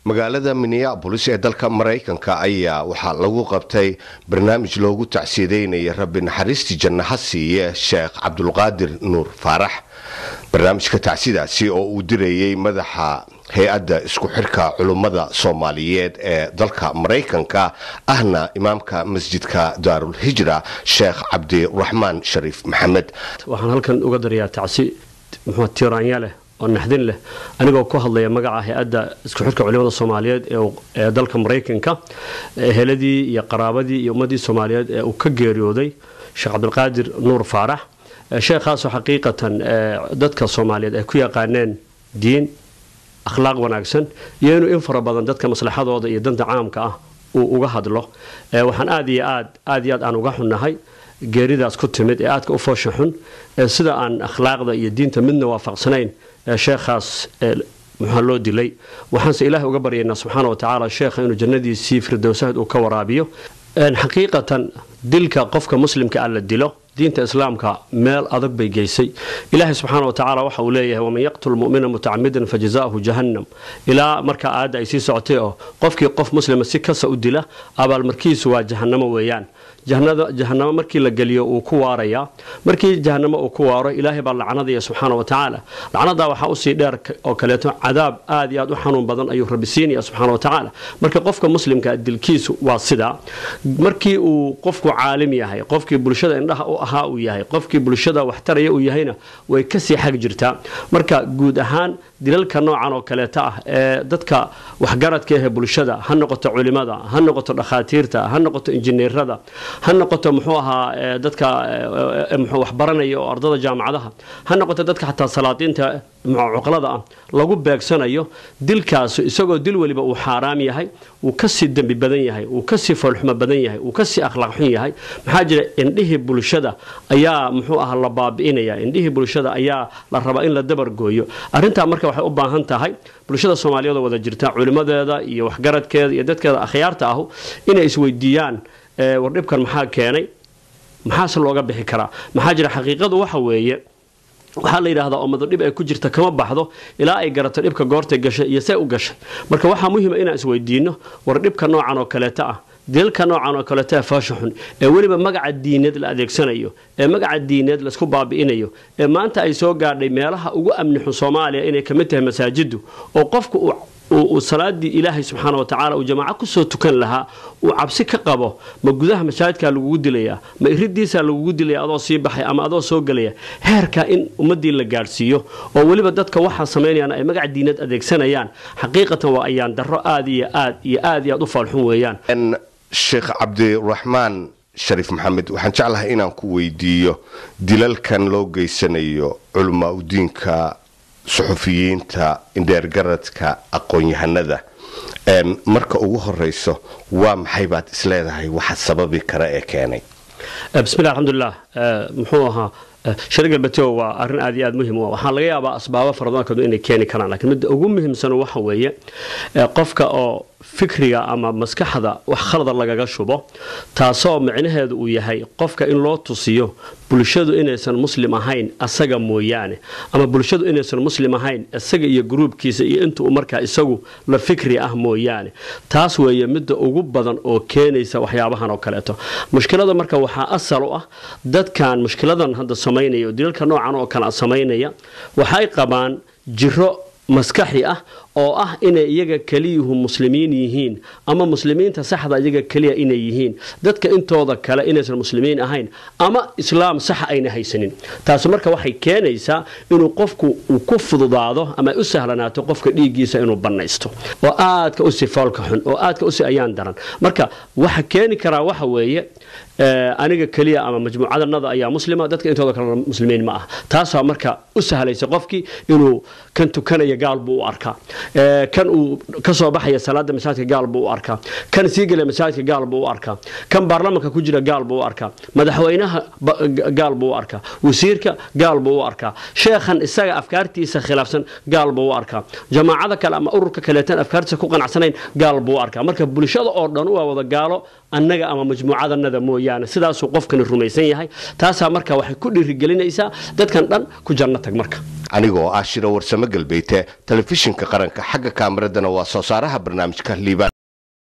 Magaalada Minneapolis ee dalka Maraykanka ayaa waxaa lagu qabtay barnaamij loogu tacsiyadeynaya Rabbi naxariistii janno ha siiye Sheekh Cabdulqaadir Nuur Faarax. Barnaamijka tacsidaasi oo uu dirayay madaxa hay-adda isku xirka culummada Soomaaliyeed ee dalka Maraykanka, ahna imaamka masjidka Daarul Hijra, Sheekh Cabdiraxmaan Shariif Maxamed. Waxaan halkan uga darayaa tacsi muxuu tiiraanya leh oo naxdin leh, anigoo ku hadlaya magaca hay-adda isku xirka culimada Soomaaliyeed ee dalka Maraykanka, eheladii iyo qaraabadii iyo ummaddii Soomaaliyeed ee uu ka geeriyooday Sheekh Cabdulqaadir Nuur Faarax. Sheekhaasoo xaqiiqatan dadka Soomaaliyeed ay ku yaqaaneen diin, akhlaaq wanaagsan iyo inuu in fara badan dadka maslaxadooda iyo danta caamka ah uu uga hadlo. Waxaan aad iyo aad aad iyo aad aan uga xunnahay geeridaas ku timid ee aadka u foosha xun, ee sida aan akhlaaqda iyo diinta midna waafaqsanayn ee sheekhaas muxaa loo dilay. Waxaanse Ilaahay uga baryaynaa subxaana wa tacaala sheekha inuu jannadiisii firdowsahad uu ka waraabiyo. Xaqiiqatan dilka qofka muslimka ah la dilo diinta islaamka meel adag bay geysay. Ilaahay subxaana wa tacaala waxa uu leeyahay: "Waman yaqtul mu'mina mutacamidan fajazaahu jahannam", ilaa marka aayadda ay sii socotay, oo qofkii qof muslima si kasa u dila abaalmarkiisu waa jahannamo weeyaan. Jahanamo markii la geliyo uu ku waarayaa. Markii jahanamo uu ku waaro, Ilaahay baa lacnadaya subxaana wa tacaala. Lacnadaa waxaa usii dheer oo kaleeto cadaab aad iyo aad u xanuun badan ayuu Rabbi siinaya subxaana wa tacaala. Marka qofka muslimka dilkiisu waa sidaa. Markii uu qofku caalim yahay, qofkii bulshada indhaha u ahaa uu yahay, qofkii bulshada waxtaraya uu yahayna, way kasii xag jirtaa. Marka guud ahaan dilalka noocan oo kaleeta ah ee dadka waxgaradka ahee bulshada, ha noqoto culimada, ha noqoto dhakhaatiirta, ha noqoto injineerada, ha noqoto muxuu ahaa dadka muxuu waxbaranaya oo ardada jaamacadaha, ha noqoto dadka xataa salaadiinta cuqlada ah lagu beegsanayo, dilkaas isagoo dil weliba uu xaaraam yahay, uu kasii dembi badan yahay, uu kasii foolxumo badan yahay, uu kasii akhlaaq xun yahay. Maxaa jira? Indhihii bulshada ayaa muxuu ahaa la baabi'inaya, indhihii bulshada ayaa la rabaa in la dabargooyo arrintaa. Marka waxay u baahan tahay bulshada Soomaaliyeed oo wada jirta, culimadeeda iyo waxgaradkeeda iyo dadkeeda akhyaarta ahu, inay isweydiiyaan: war dhibkan maxaa keenay? Maxaase looga bixi karaa? Maxaa jira? Xaqiiqadu waxa weeye, waxaa la yidhahdaa ummado dhib ay ku jirta kama baxdo ilaa ay garato dhibka goortay gashay iyo see u gashay. Marka waxaa muhiima inaan isweydiino: war dhibka noocan oo kaleeta ah, dilalka noocan oo kaleeta faasha xun, ee weliba magaca diineed la adeegsanayo, ee magaca diineed laisku baabi'inayo, ee maanta ay soo gaadhay meelaha ugu amni xun Soomaaliya inay ka mid tahay masaajidu, oo qofku uu salaadii Ilaahay subxaana wa tacaala uu jamaaco kusoo tukan lahaa uu cabsi ka qabo: ma gudaha masaajidkaa lagugu dilayaa, ma iridiisaa lagugu dilaya adoo sii baxay ama adoo soo gelaya? Heerka in ummadii la gaadhsiiyo, oo weliba dadka waxaa samaynayaan ay magac diineed adeegsanayaan, xaqiiqatan waa ayaan darro aad iyo aad iyo aad iyo aad u faalxun weeyaan. Sheekh Cabdiraxmaan Shariif Maxamed, waxaan jeclahay inaan ku weydiiyo dilalkan loo geysanayo culamaa udiinka, suxufiyiinta, indheergaradka, aqoon-yahanada. Marka ugu horeyso, waa maxay baad isleedahay waxa sababi kara ee keenay? Bismillah, alxamdulilah. Muxuu ahaa shari galbetew waa arrin aad iyo aad muhim u ah. Waxaa laga yaabaa asbaabo fara badan kadu inay keeni karaan, laakiin midda ugu muhiimsan waxa weeye qofka oo fikriga ama maskaxda wax khalada lagaga shubo, taasoo micnaheedu uu yahay qofka in loo tusiyo bulshadu inaysan muslim ahayn asaga mooyaane, ama bulshadu inaysan muslim ahayn isaga iyo gruubkiisa iyo intuu markaa isagu la fikri ah mooyaane. Taas weeye midda ugu badan oo keenaysa waxyaabahan oo kaleeto. Mushkilada marka waxaa asal u ah dadkan mushkiladan hadda samaynaya oo dilalka noocan oo kale samaynaya, waxay qabaan jiro maskaxi ah oo ah inay iyaga keliyuhu muslimiin yihiin, ama muslimiinta saxda iyaga keliya inay yihiin, dadka intooda kale inaysan muslimiin ahayn ama islaam saxa ayna haysanin. Taasi marka waxay keenaysaa inuu qofku uu ku fududaado ama ay u sahlanaato qofka dhiiggiisa inuu bannaysto, oo aadka u si foolka xun oo aadka u si ayaan daran. Marka waxa keeni karaa waxa weeye aniga keliya ama majmuucadanada ayaa muslima, dadka intooda kalena muslimiin ma ah. Taasaa marka u sahlaysa qofkii inuu kan tukanaya gaal buu u arkaa, kan uu ka soo baxaya salaada masaajidka gaal buu u arkaa, kan sii gelaya masaajidka gaal buu u arkaa, kan baarlamanka ku jira gaal buu u arkaa, madaxweynaha gaal buu u arkaa, wasiirka gaal buu u arkaa, sheekhan isaga afkaartiisa khilaafsan gaal buu u arkaa, jamaacada kale ama ururka kaleetan afkaartiisa ku qanacsanayn gaal buu u arkaa. Marka bulshada oo dhan waa wada gaalo, annaga ama majmuucadanada mooyaane. Mooyaane sidaasuu qofkani rumaysan yahay. Taasaa marka waxay ku dhiirigelinaysaa dadkan dhan ku janno tag. Marka anigoo ah Shiro Warsamo Galbeyte, Telefishinka Qaranka, xagga kaamaradana waa soo saaraha barnaamijka Liibaan.